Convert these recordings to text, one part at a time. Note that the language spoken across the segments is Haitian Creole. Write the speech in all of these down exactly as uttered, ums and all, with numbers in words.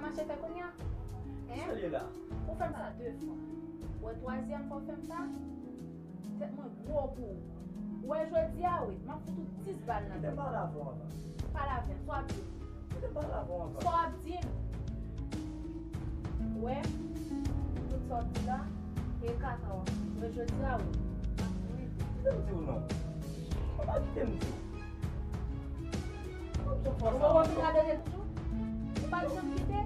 Mache fè kounye a? Hein? Ou fè m sa de fwa. Ou wè twazyèm fwa ou fè m sa? Tèt mwen gwo pou ou. Ou wè jodi a wi, m ap fout ou dis bal nan tèt. Pale avè m, sa w ap di m? Sa w ap di m? Ou wè, tout sa w ap di la, e kaka w ap fè. Ou wè jodi a wi, m ap mouri pou ou. Kite m di w non. Ou pa kite m di w. Ou poko fin radote toujou? Ou pa t janm kite?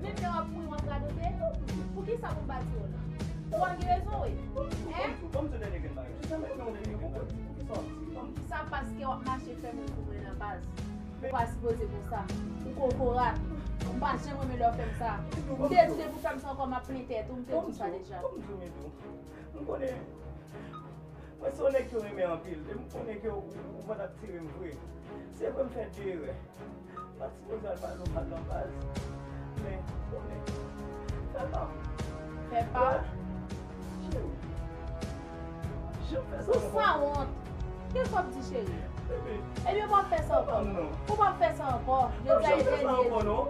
Menm lè w ap mouri w ap radote? Poukisa pou m pa di w la? Ou pa gen rezon wi. Hein? Sa paske w ap mache fè moun pou mwen nan baz. Ou pa sipoze konsa. Ou kokorat. M pa janm renmen lè w fè m sa. M te di w depi w fè m sa ankò m ap plen tèt ou, m te di w sa deja. M konnen. Mwen se yon nèg ke w renmen anpil, e m konnen ke w, ou pa t ap tire m vre. Se vre m fè de erè. M pa t sipoze al pale w mal nan baz. Men, konnen. Fè pa w. Fè pa w? Cheri. Jan fè sa ankò. Ou sanwont. Kisa w ap di, cheri? Bebe. Ebyen, w p ap fè sa ankò. Ou p ap fè sa ankò. Jodi a e dènye jou.